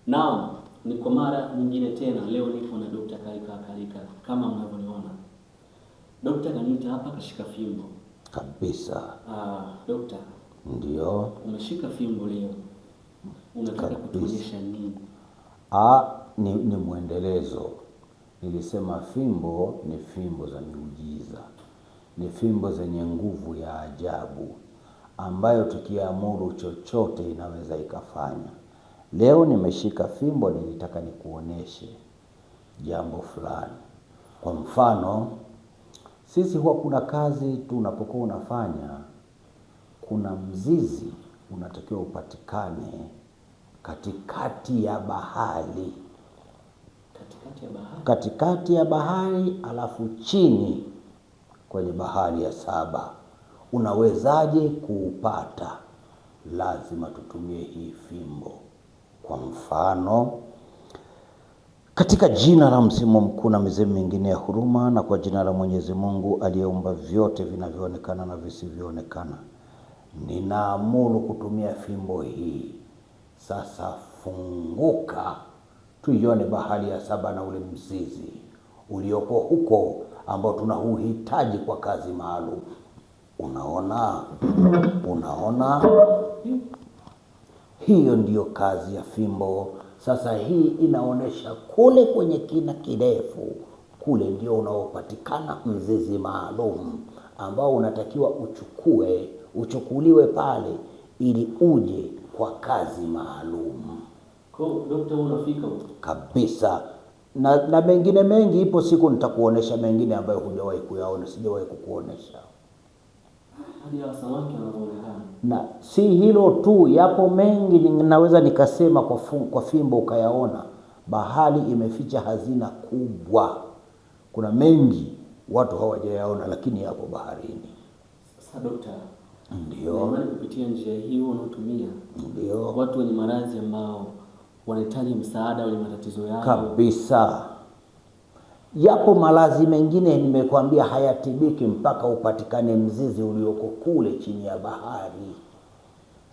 Naam, ni kwa mara nyingine tena leo nipo na Dr. Kalika Kalika kama mnavyoniona. Dr. kaniita hapa kashika fimbo. Kabisa. Dr. Ndio. Umeshika fimbo leo. Unataka kutuonyesha nini? Ni mwendelezo. Nilisema fimbo ni fimbo za miujiza. Ni fimbo zenye nguvu ya ajabu ambayo tukiamuru chochote inaweza ikafanya. Leo nimeshika fimbo, nilitaka nikuoneshe jambo fulani. Kwa mfano, sisi huwa kuna kazi tunapokuwa unafanya, kuna mzizi unatakiwa upatikane katikati ya bahari. Katikati ya bahari? Katikati ya bahari, alafu chini kwenye bahari ya saba. Unawezaje kuupata? Lazima tutumie hii fimbo. Kwa mfano, katika jina la mzimu mkuu na mizimu mingine ya huruma, na kwa jina la Mwenyezi Mungu aliyeumba vyote vinavyoonekana na visivyoonekana, ninaamuru kutumia fimbo hii. Sasa funguka, tuione bahari ya saba na ule mzizi ulioko huko ambao tunauhitaji kwa kazi maalum. Unaona? Unaona? Hiyo ndiyo kazi ya fimbo. Sasa hii inaonesha kule kwenye kina kirefu, kule ndio unaopatikana mzizi maalum ambao unatakiwa uchukuliwe pale ili uje kwa kazi maalum. Kwa hiyo daktari, unafika huko? Kabisa. Na mengine mengi, ipo siku nitakuonesha mengine ambayo hujawahi kuyaona, sijawahi kukuonesha. Hadi ya samaki wanaonekana. Na si hilo tu, yapo mengi ninaweza nikasema kwa fimbo ukayaona. Bahari imeficha hazina kubwa. Kuna mengi watu hawajayaona lakini yapo baharini. Sasa daktari, ndio kupitia njia hii unaotumia, ndio watu wenye maradhi ambao wanahitaji msaada wenye matatizo yao. Kabisa. Yapo maradhi mengine nimekwambia hayatibiki mpaka upatikane mzizi ulioko kule chini ya bahari.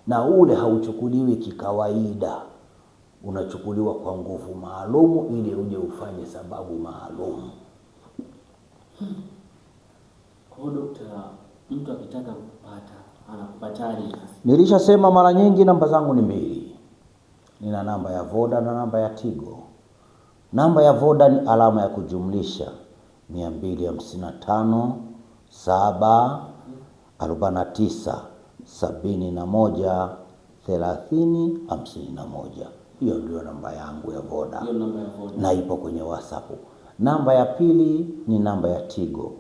Na ule hauchukuliwi kikawaida. Unachukuliwa kwa nguvu maalumu ili uje ufanye sababu maalum. Kwa hiyo daktari, mtu akitaka kupata anakupataje sasa? Nilishasema mara nyingi namba zangu ni mbili. Nina namba ya Voda na namba ya Tigo. Namba ya Voda ni alama ya kujumlisha 255 7 49 71 30 51. Hiyo ndio namba yangu ya Voda. Hiyo namba ya Voda. Na ipo kwenye WhatsApp. Namba ya pili ni namba ya Tigo.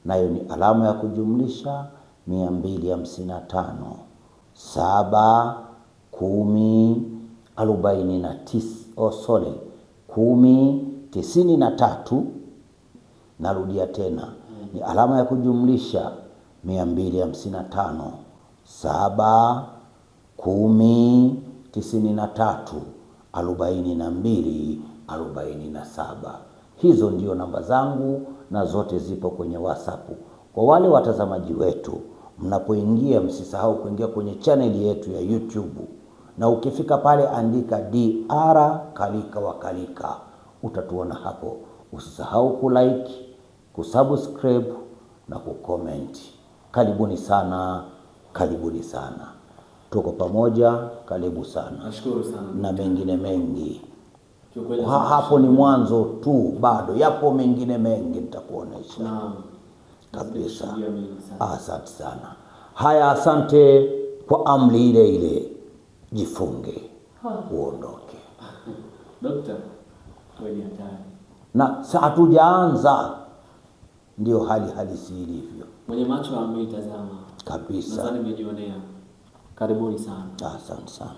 Nayo ni alama ya kujumlisha 255 7 10 49, 10 93. Narudia tena, ni alama ya kujumlisha 255 7 10 93 42 47. Hizo ndio namba zangu na zote zipo kwenye WhatsApp. Kwa wale watazamaji wetu, mnapoingia msisahau kuingia kwenye channel yetu ya YouTube. Na ukifika pale andika DR Kalika wa Kalika, utatuona hapo. Usisahau kulike, kusubscribe na kucomment. Karibuni sana, karibuni sana. Tuko pamoja, karibu sana. Nashukuru sana. Na mengine mengi. Kiukweli Hapo ni mwanzo tu, bado yapo mengine mengi nitakuonesha. Naam. Kabisa. Ndio mengi sana. Asante sana. Haya, asante kwa amri ile ile. Jifunge, uondoke. Dokta, wewe ni hatari. Na hatujaanza, ndio hali halisi ilivyo. Mwenye macho ameitazama. Kabisa. Nadhani nimejionea. Karibuni sana. Asante sana.